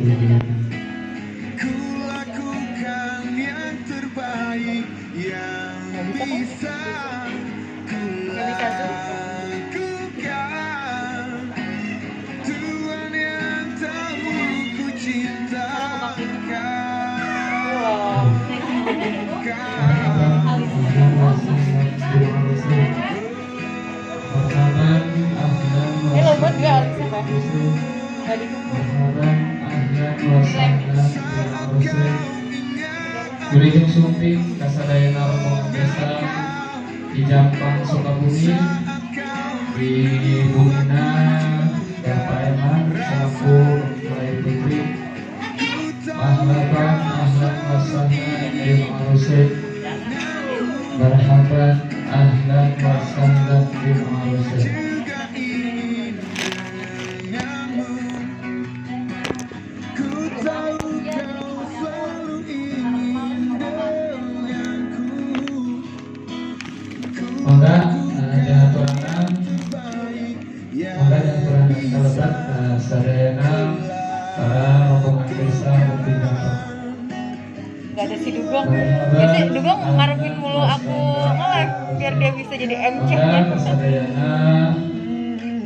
Sayugian. Ku lakukan yang terbaik yang bisa ku lakukan. Tuhan yang tahu ku cinta kau. Ini lembut gak alisnya Teh? Gak dikukur. Wilujeng Sumping kasadayana rombongan desa di Jampang Sukabumi di Bumina Bapak Eman selaku mempelai putri. Marhaban ahlan wa sahlan bil arusin. Marhaban ahlan wa sahlan bil arusin. Ku tahu kau selalu ingin denganku. Ku Mangga diaturanan, mangga diaturanan kalebat sadayana para rombongan desa Bukti Jampang. Gak ada si Dugong. Biasanya Dugong ngarepin mulu aku nge-live biar dia bisa jadi MC-nya. Mangga kasadayana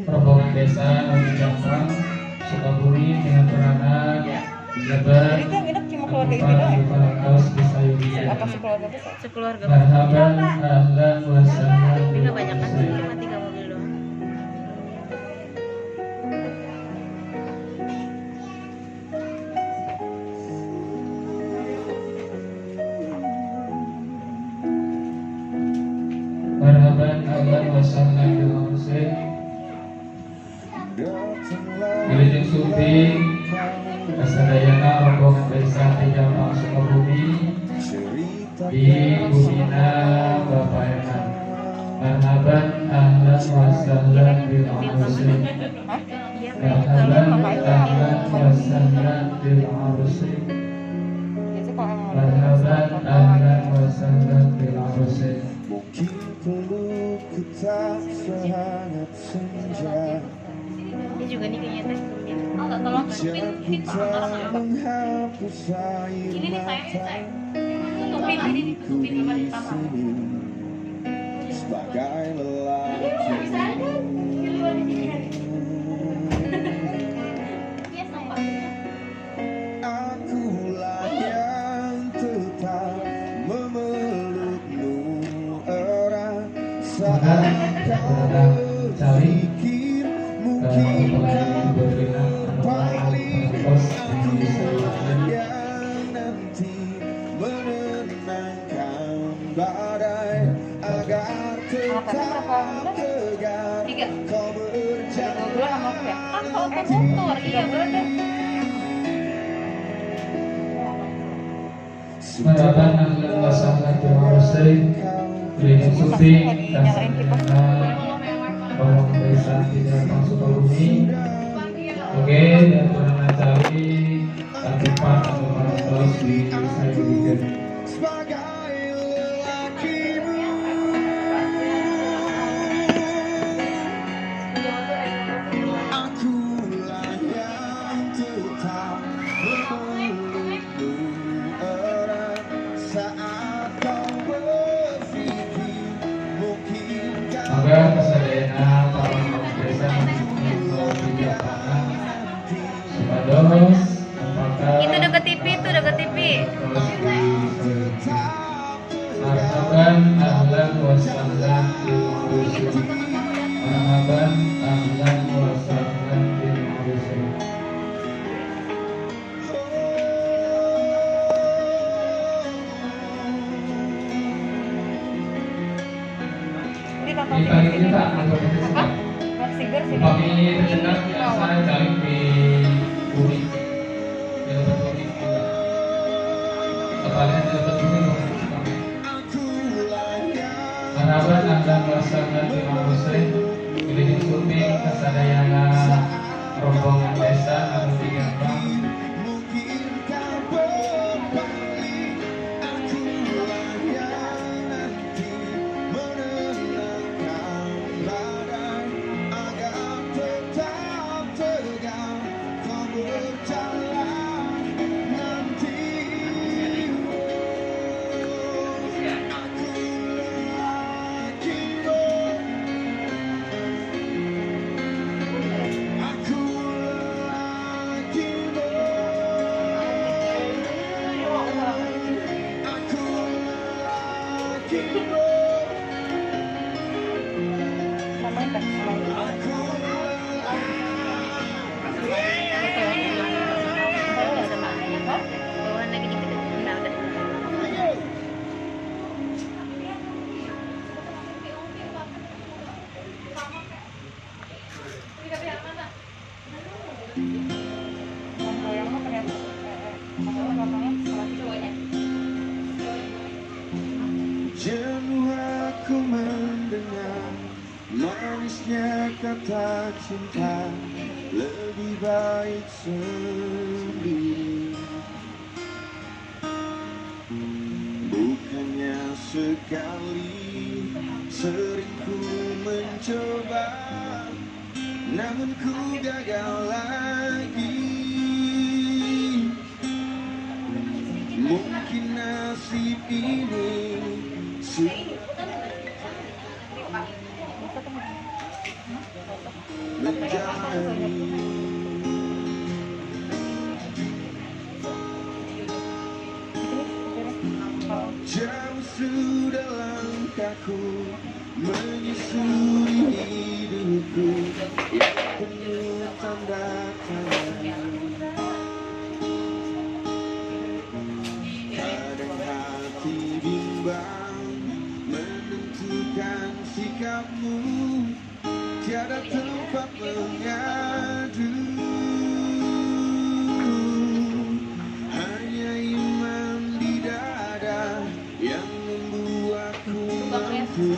rombongan desa Bukti Jampang Sukabumi diaturanan lebat Jadi tuh yang nginep cuma keluarga itu doang ya? parantos di Sayugian. Apa sekeluarga besar? Sekeluarga. Marhaban ahlan wa sahlan Tapi bil nggak banyak kan, arusin. cuma 3 mobil doang. Marhaban ahlan wa sahlan bil arusin. Wilujeng Sumping kasadayana rombongan desa di Jampang Sukabumi di Bumina Bapak Eman. Marhaban ahlan wa sahlan bil arusin. Hah? Iya, kayaknya Marhaban kalau ahlan wa sahlan bil arusin. Biasanya kalau emang udah Marhaban foto ahlan wa sahlan bil arusin. Mungkin pelukku tak sehangat senja. Ini juga nih kayaknya Teh. Oh, enggak, tolong tutupin Hujanku pin tak orang. menghapus air Ini nih sayang, ini mata. sayang. Tutupin ini Ku ditutupin di sama di kamar. sini sebagai Bisa aja lelaki. di luar di sini hari. Iya, sama. Akulah yang tetap memelukmu erat Maka saat kau diaturanan cari berpikir mungkin mempelai kau putrina anu berpaling. parantos di Akulah Sayugian. yang nanti menenangkan badai agar Anak Teteh berapa tetap bulan? tegar 3. kau 2 bulan sama aku ya? Kan kalau ke motor, 3 iya. bulan deh. Marhaban ahlan wa sahlan bil arusin. Wilujeng Ini pasti Sumping nggak dinyalain kipas. kasadayana rombongan desa di Jampang Sukabumi. Oke, diaturanan cari katupan anu parantos di Sayugian. Sebagai lelakimu. Akulah yang tetap memelukmu erat saat kau berpikir mungkin kau Mangga kasadayana para rombongan desa anu di Jampang supados Itu kompakan deket TV, itu deket TV. parantos di Sayugian. tetap tegar Marhaban ahlan wa sahlan bil arusin. Marhaban ahlan wa sahlan bil arusin. Ini tonton Di TV pagi sini. kita atau Apa? kita Maksiger sini. upami tercendak biasa cari di bumi, di lebat bumi juga. Tepatnya di lebat bumi bukan kami. Akulah yang Marhaban ahlan wa sahlan bil arusin. Wilujeng Sumping kasadayana rombongan desa anu di Jampang. mungkin kau berpaling. Akulah yang nanti menenangkan badai agar tetap tegar kau berjalan. Manisnya kata cinta, lebih baik sendiri. Bukannya sekali sering ku mencoba, namun ku gagal lagi. Mungkin nasib ini menjalani. Jauh sudah langkahku menyusuri hidupku yang penuh tanda tanya. Kadang hati bimbang menentukan sikapmu, tiada tempat mengadu. Hanya iman di dada yang membuatku mampu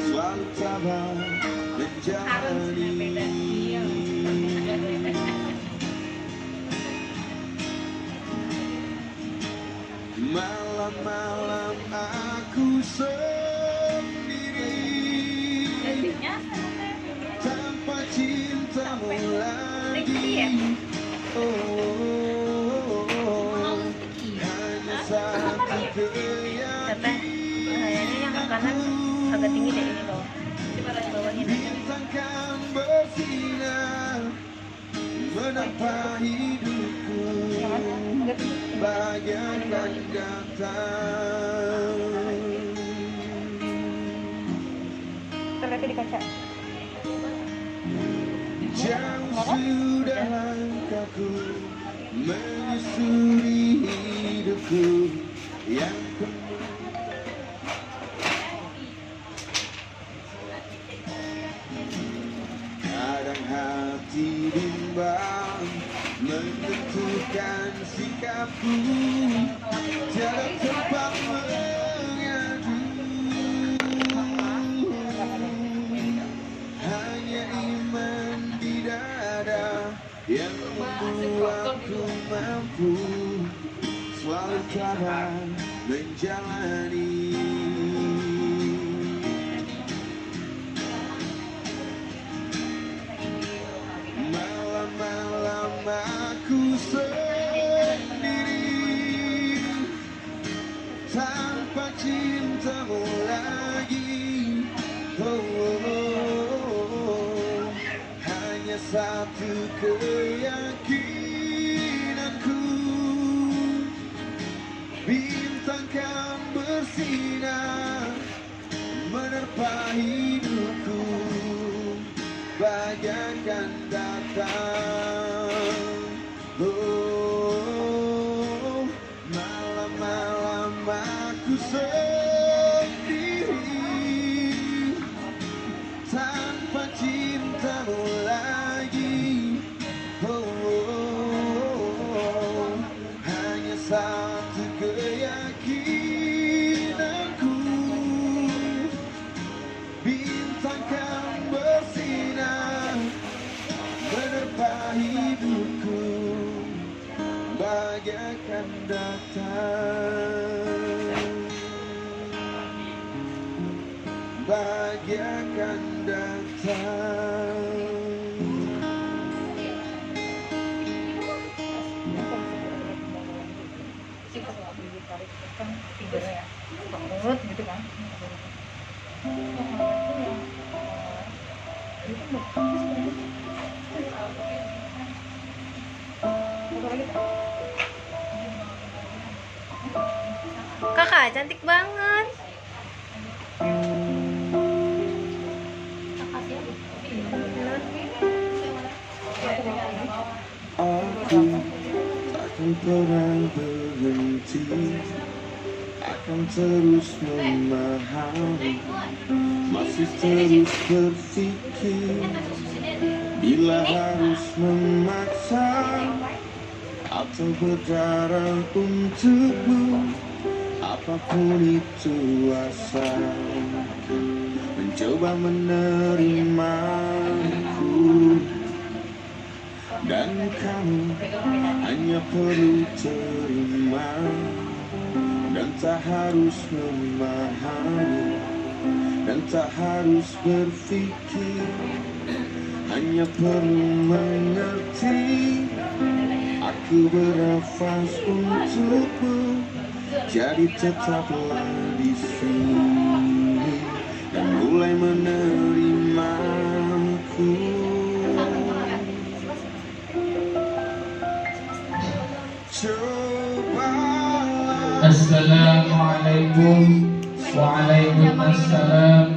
selalu tabah menjalani. Malam-malam aku sendiri tanpa cintamu lagi. Oh, hanya satu Teteh, kayaknya yang kanan agak tinggi deh ini bawah. Bawahnya. Bintang kan bersinar menerpa hidupku, bahagia akan datang. Terlihat di kaca. Jauh sudah langkahku menyusuri hidupku yang penuh. Kadang hati bimbang menentukan sikapku, tiada tempat mengadu. Hanya iman di dada yang membuatku mampu selalu tabah menjalani. Malam-malam aku sendiri tanpa cintamu lagi. Oh, oh, oh, hanya satu keyakinanku, bintang kan bersinar menerpa hidupku, bahagia akan datang. Oh, malam-malam aku sendiri tanpa cintamu lagi. Oh, oh, oh, hanya satu keyakinanku, bintang kan bersinar menerpa hidupku, bahagia akan datang, bahagia akan datang. Kan tidurnya ya banget gitu kan. Kakak cantik banget. Aku takkan pernah berhenti, akan terus memahami, masih terus berpikir bila harus memaksa atau berdarah untukmu, apapun itu asalkan Mencoba menerimaku. Dan kamu hanya perlu terima dan tak harus memahami dan tak harus berpikir, hanya perlu mengerti. Aku bernafas untukmu, jadi tetaplah di sini dan mulai menerimaku. Cobalah. Assalamualaikum waalaikumsalam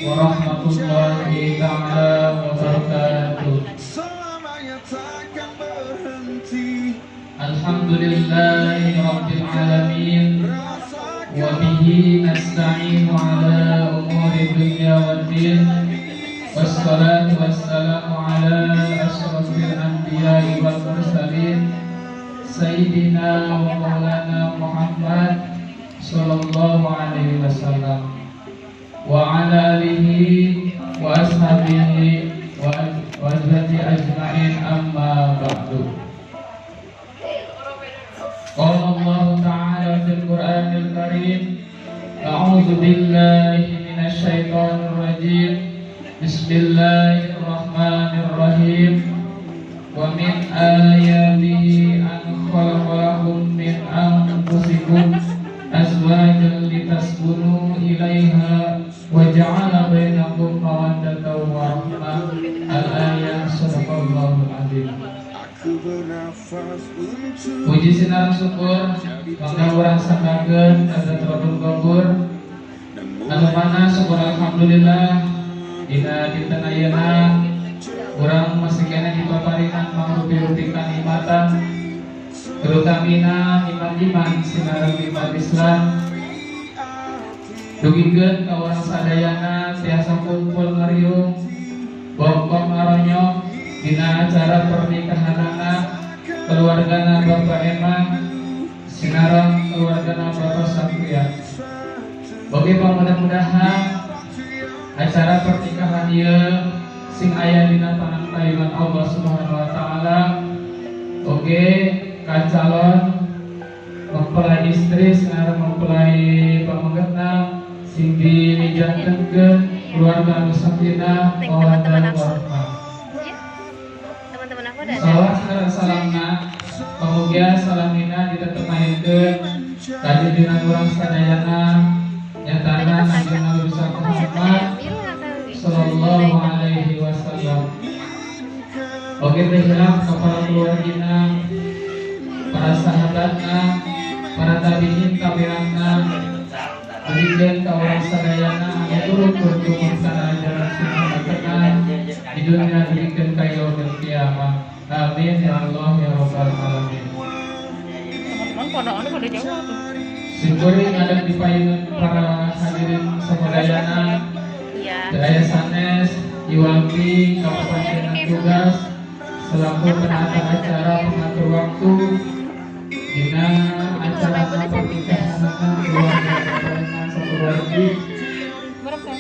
warahmatullahi ta'ala wabarakatuh. Selamanya takkan berhenti. Alhamdulillahi rabbil alamin wa bihi nasta'inu ala umuri dunya waddin. Wassalatu wassalamu ala asyrafil anbiya'i wal mursalin Sayyidina wa maulana Muhammad sallallahu alaihi wasallam wa ala alihi wa ashabihi wa azwajihi ajma'in, amma ba'du. Qala Allah ta'ala fil Qur'anil Karim, a'udzu billahi minasy syaithanir rajim. Bismillahirrahmanirrahim. Wa min ayatihi an khalaqalakum min anfusikum azwajan litaskunu ilaiha wa ja'ala bainakum mawaddatan wa rahmah. Al-ayah. Shadaqallahul azim. Aku bernafas untuk Puji sinar syukur mangga urang sanggakeun kada terlalu gobur anu mana syukur alhamdulillah dina dinten ayeuna urang masih keneh dipaparinan mangrupi-rupi kanikmatan, terutamina iman-iman sinareng iman Islam. Dugikeun ka urang sadayana tiasa kumpul ngariung bongkong ngaronyok dina acara pernikahanana keluargana Bapak Eman sinareng keluargana Bapak Satria. Oke, mudah-mudahan acara pernikahan ieu sing aya dina panangtayungan Allah Subhanahu wa taala. Oke, ka calon mempelai istri sinareng mempelai pamegetna sing dijantenkeun keluarga anu sakinah mawaddah warahmah. Iya. Teman-teman aku udah ada. Salawat sareng salamna pamugia salamina ditetemahinkeun ka junjungan urang sadayana nyatana Nabi Nabi besar Muhammad sallallahu alaihi wasallam. Oke, teh hilap kepala keluargina, para sahabatna, para tabiin tabiatna, demikian ka urang sadayana anu turut bertumur kana ajaran sunnah tenan di dunia demikian ka yaumil kiamah. Amin ya Allah ya rabbal alamin. Teman-teman ponakannya pada jauh tuh. Syukuri ada di payungan para hadirin sadayana. Iya. Daya sanes Iwaki Kabupaten tugas selaku penata acara pengatur waktu dina acara pernikahan keluarga Bapak sakeluarga. Berapa?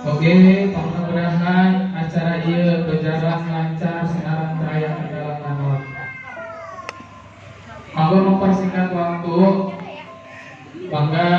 Oke, mudah-mudahan acara ieu berjalan lancar sinareng teu aya kendala naon. Aku mempersingkat waktu, bangga.